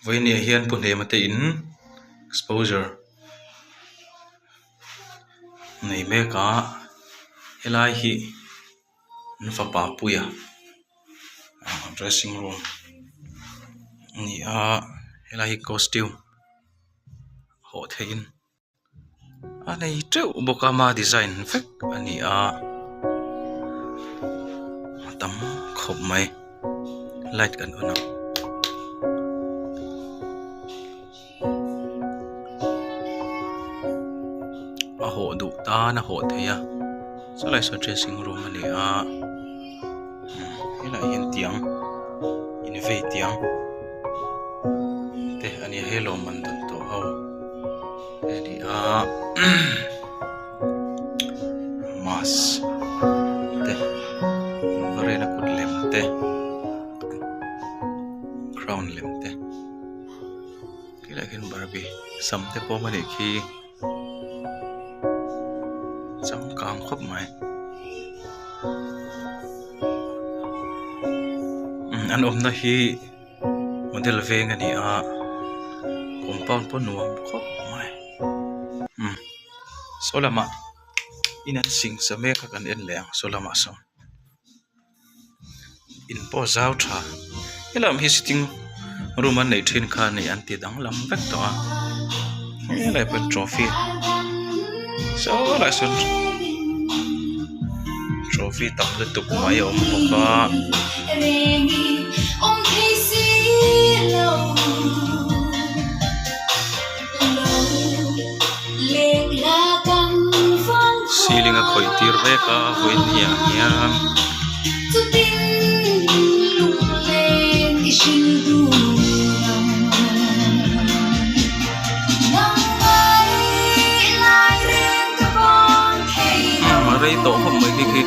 Vawinia hian Pu Hnema te in exposure nei mek a helai hi an fapa Puia dressing room a ni a helai hi costume hawh theihin. A nei teuh bawk a ama design vek a ni a a tam khawp mai light kan on ang. A hawh duh tan a hawh theih a sawlai saw dressing room a ni a helaiah hian tiang invei tiang te a ni a hei lawmman dawn tawh ho a ni a mask te varena kut lem te crown lem te helaiah hian barbie sam te pawh a awm a nih khi. Changkang khawp mai an awmna hi model veng a ni a compound pawh nuam khawp mai umm saw lamah in an singsa mek a kan en leh ang saw lamah sawn. In pawh zau tha helai awm hi sitting room an neih thin kha a ni an ti danglam vek tawh a helai pawh trophy saw lai sawn trophy tam lutuk mai a awm bawk a. Ceiling a khawih tir vek a vawiin ni ah hian. A rei tawh khawp mai khi khi.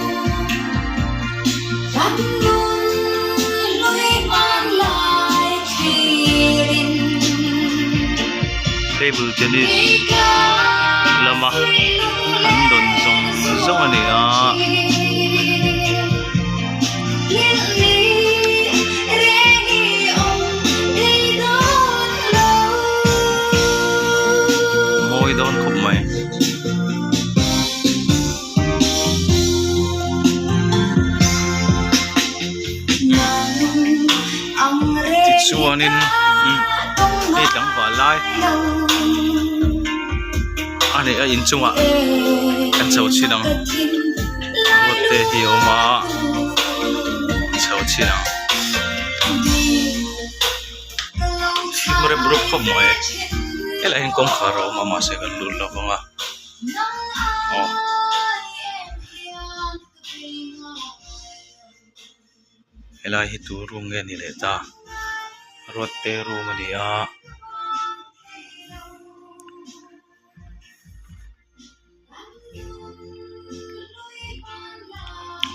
Table tennis lama an dawn zawng zawng a ni a. Mawi dawn khawp mai. Tichuanin hei tlangval lai a nih a inchungah kan chho chhin ang road te hi a awm a chho chhin ang thim rep rup khawp mai helaiah hian kawngkhar a awm a mahse kan lut lo vang a aw. Helai hi tu room nge ni leh ta ruat te room a ni a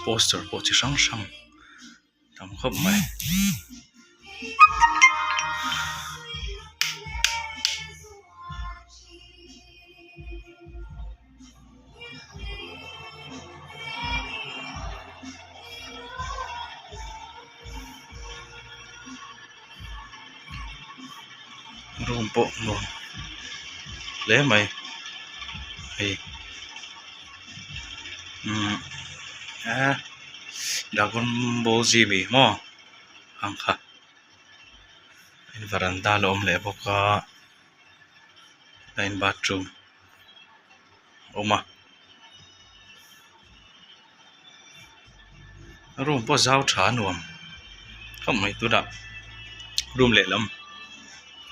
poster pawh chi hrang hrang tam khawp mai. Room pawh nuam hle mai hei umm eh dragon ball z mi maw ang kha varanda la awm leh bawk a tlaiin bathroom a awm a room pawh zau tha a nuam khawp mai tunah room lehlam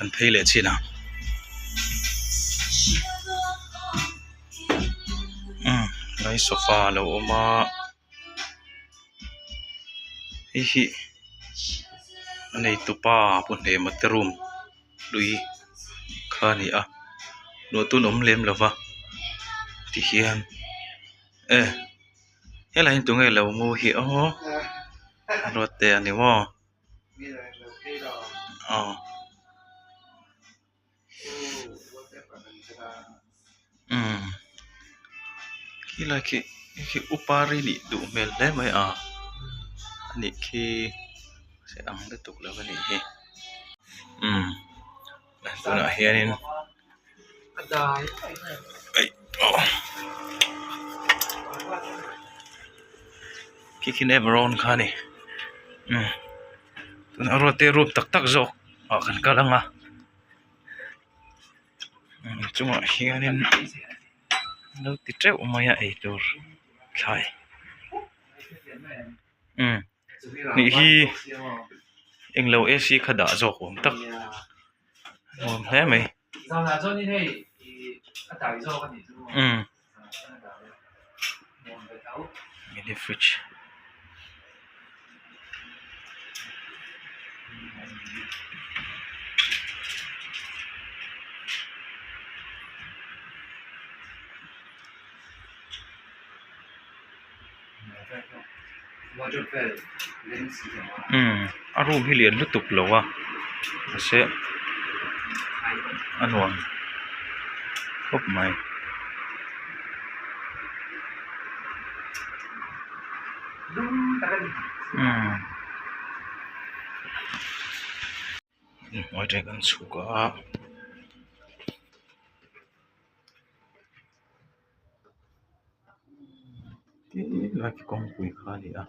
an phei leh chin a umm lai sofa a lo awm a hei hi a neitupa pu hnema te room hlui kha a ni a luah tun awm lem lo va tihian e helaiah hian tunge lo mu hi aw ruat te a ni maw aw. Umm khilai khi khi upari nih duh hmel hle mai a anih khi se ang lutuk lo anih hi umm. Tunah hianin khi khi Everon kha a ni umm tunah ruat te room tak tak zawk ah kan kal ang a chungah hianin lo ti teuh mai a eitur thlai umm nih hi englo A_C kha dah zawk awm tak nuam hle mai umm mini fridge. Umm a room hi lian lutuk lo a mahse a nuam khawp mai. Umm inhnuai atangin kan chhuk a. Tilai khi kawngpui kha a ni a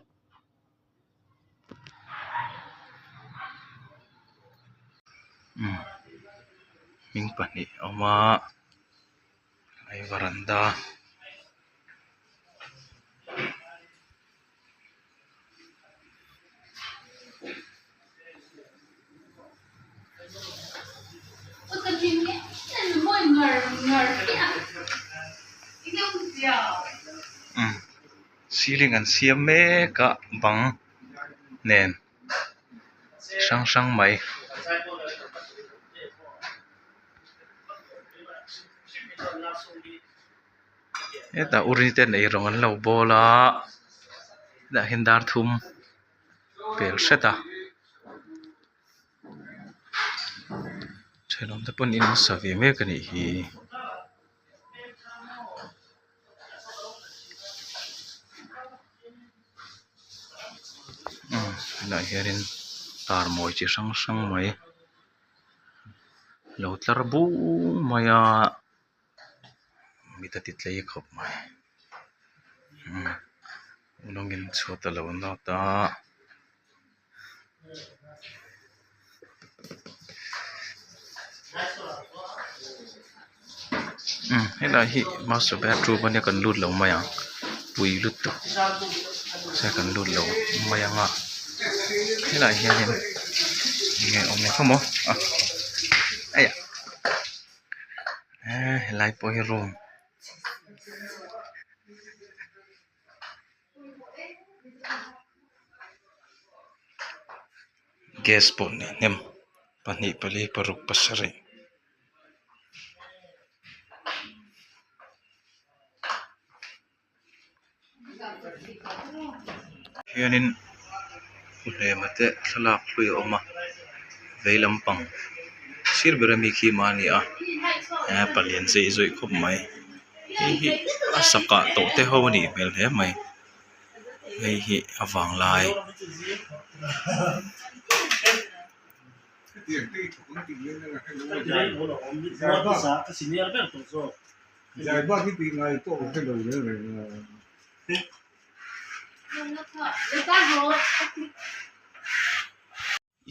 umm hming pahnih a awm a hei varanda. Ceiling an siam mek a bang nen hrang hrang mai. Hetah uri ten eirawng an lo bawl a hetah hian dar thum pel hret a thenawm te pawn in an sa ve mek a nih hi. Umm helaiah hianin tar mawi chi hrang hrang mai lo tlar bur mai a. Mit a ti tlei khawp mai lawngin chhuat a lo nawt a helai hi master bedroom ania kan lut lo mai ang pui lutuk se kan lut lo mai ang a helaiah hianin enge awm leh khawp maw a eiah. Eee helai pawh hi room gas pawh nei hnem pahnih pali paruk pasarih hianin hlema te thlalak hlui a awm a vei lampang sir ber ami khi mahni a eh palian zeih zawih khawp mai hei hi a sakah tawh te ho anih hmel hle mai hei hi a vanglai.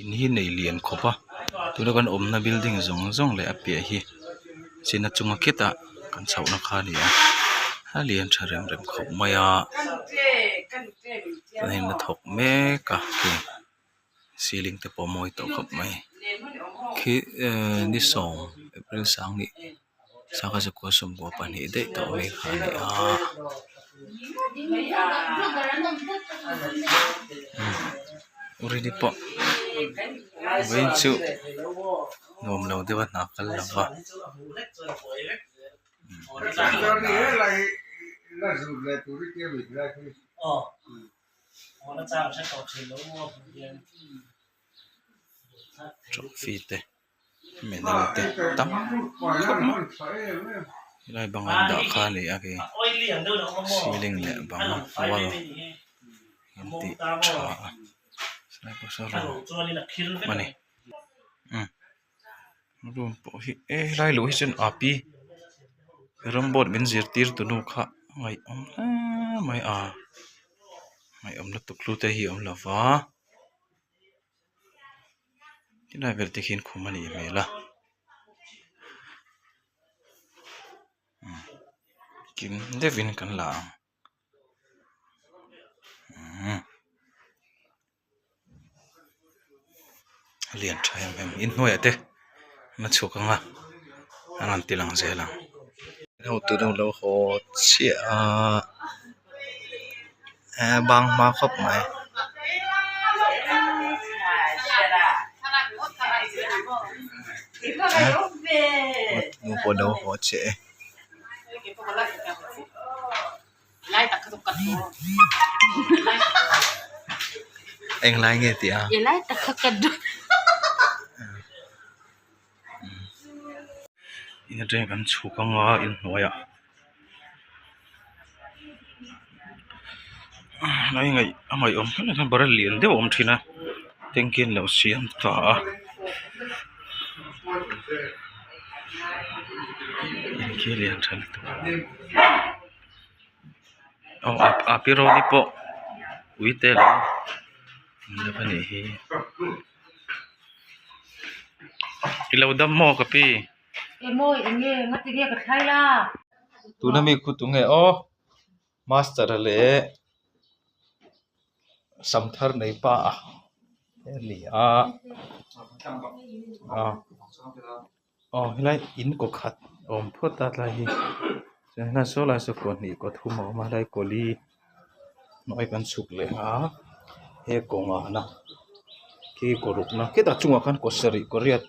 In hi nei lian khawp a tuna kan awmna building zawng zawng leh a piah hi china chunga khitah kan chhohna kha a ni a a lian tha rem rem khawp mai a chuanin a thawk mek a ceiling te pawh a mawi tawh khawp mai khi ehh ni sawm april sanghnih sangha zakua sawmkua pahnih daih tawh mai kha a ni a urini pawh vawiin chu nuam lo deuh a hna kal lo va. Trophy te medal te tam khawp mai helai bang an dah kha a ni a khi ceiling leh bang wall an tih tha a helai pawh saw a ni. Room pawh hi e helai luh hi chuan api ram board min zirtir tu nu kha a ngaihawm hle mai a ngaihawm lutuk hlu te hi a awm lo va tilai vel te khian khum a nih hmel a kim deuhin kan la ang. A lian tha em em inhnuaiah te an la chhuak ang a an rawn ti lang zel ang. Hotu nu lo haw chiah a eh bang hma khawp mai. Nu pawh lo haw chiah e. Englai nge tih a? In atangin kan chhuk anga inhnuaiah a ngaih a ngaihawm hle mai barrel lian deuh a awm thin a tanky an lo siam ta a. In khi lian tha lutuk aw a pi roli pawh ui te lo awm deuh a nih hi i lo dam maw ka pi tuna mi khu tunge aw master a leh sam thar nei pa a ni a aw helai in kaw khat a awm phawt a tlai hi chuan helai saw lai saw kaw hnih kaw thum a awm a helai kaw li hnuai kan chhuk leh a he kaw nghahna khi kaw rukna khitah chungah khan kaw sarih kaw riat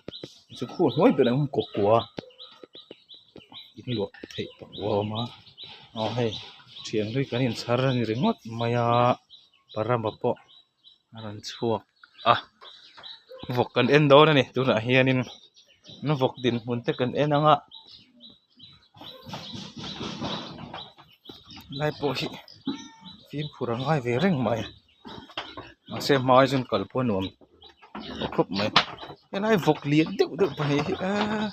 chu khu hnuai berah khan kaw kua in luah theih pakua a awm a aw hei thian hlui kan inchhar a ni ringawt mai a parama pawh a rawn chhuak a vawk kan en dawn a ni tunah hianin vawk dinhmun te kan en ang a helai pawh hi fimkhur a ngai ve reng mai mahse hma chuan kal pawh a nuam khawp mai helai vawk lian deuh deuh pahnih hi eee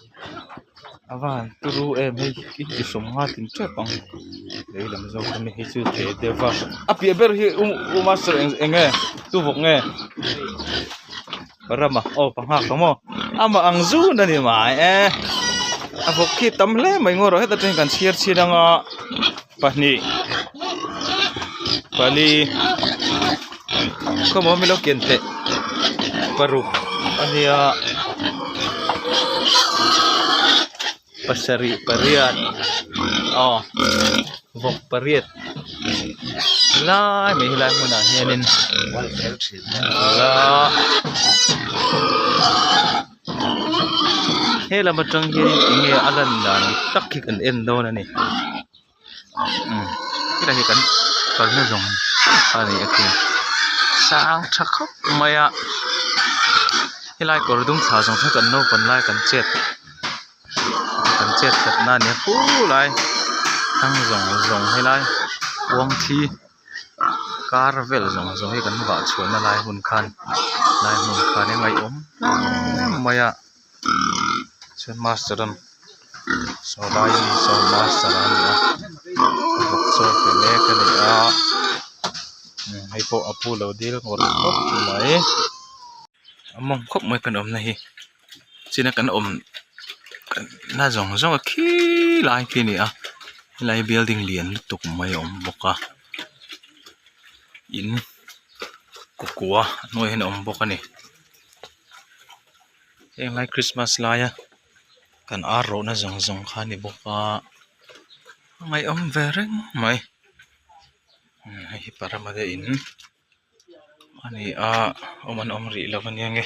a van turu em hei hi ti sawmnga tin tep ang lei lam zawk ami hi chu te deuh va a piah ber hi u u master eng nge tu vawk nge rama aw panghak ang maw amah ang zun a ni mai e a vawk khi tam hle mai ngaw rawh heta tang hian kan chhiar chhin anga pahnih pali khawmaw milo ken teh paruk a nia pasarih pariat aw vawk pariat lai mai helai hmunah hianin he lam atang hianin eng nge a lan dan dik tak hi kan en dawn a ni helai hi kan kalna zawng a ni a khi sang tha khawp mai a helai kawr dum thla zawng hi kan naupan lai kan chet kan chet that na a ni a fu lai thlang zawng zawng helai uang thi kar vel zawng zawng hi kan vah chhuahna lai hun khan lai hmun khan a ngaihawm em mai a chuan master an saw lai hi saw master a ni a vawk chaw pe mek a ni a hei pawh a pu lo dil ngawr khawp mai a mawng khawp mai kan awmna hi china kan awm na zawng zawng a khi lai khi a ni a helai building lian lutuk mai a awm bawk a in kawkua a hnuaiah hian a awm bawk a ni. Heng lai Christmas laia kan ar rawhna zawng zawng kha a ni bawk a a ngaihawm ve reng mai hei hi paramade in a ni a awm an awm rih lo ania nge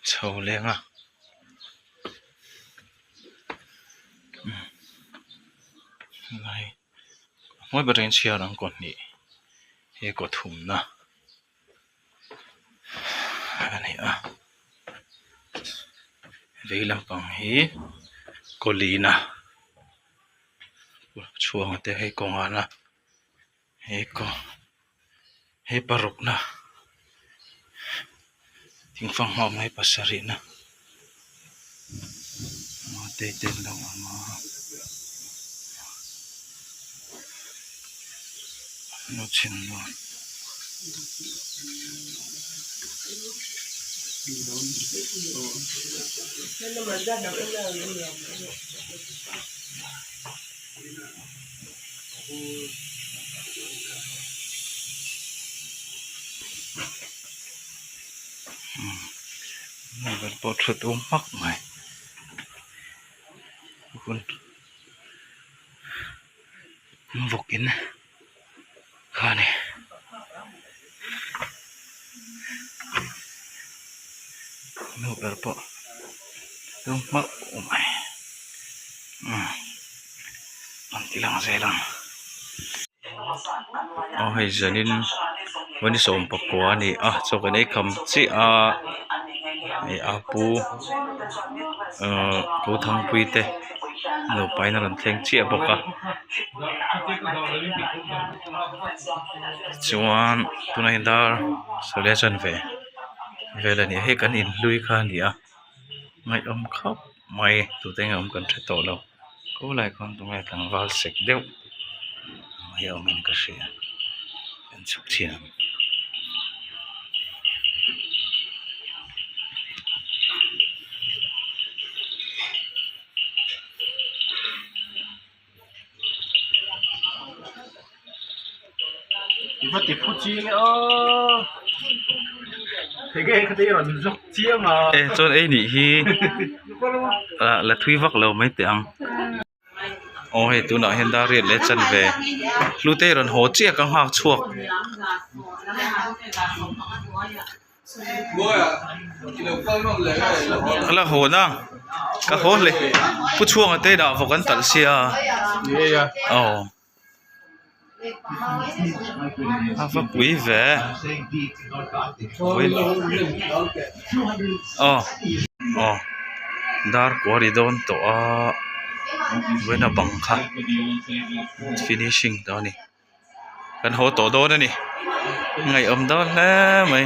chho leng a helai hnuai ber in chhiar ang kaw hnih he kaw thumna. A ni a vei lampang hi kawlina chhuang te hei kawngana he kaw he parukna thingfanghma awm hei pasarihna. Matei te an lo awm a an lo chhin dawn. Umm pawh thut um hmak mai hun vawk in kha a ni. Nu ber pawh dum hmak mai umm an ti lang zel ang aw hei zanin vawi 19 a ni a chaw kan ei kham chiah a hei a pu ahh pu thangpui te nupa in a rawn thleng chiah bawk a chuan tunah hian dar sawlai a chanve vel a ni a hei kan inhlui kha a ni a ngaihawm khawp mai tute nge awm kan hre tawh lo khawlai khawn tunge tlangval sek deuh mai a awmin ka hria kan chhuk chhin ang. E chuan ei nih hi ah la thui vak lo mai teh ang aw hei tunah hian dar riat leh chanve hlute rawn haw chiah ka nghak chhuak. Ka la hawn a ka haw hle pu chhuanga te dah vawk an talh sia aw a va pui ve aw aw dar kua ri dawn tawh a vawiin a bang kha finishing tawh a ni. Kan haw tawh dawn a ni. Ngaihawm dawn hle mai.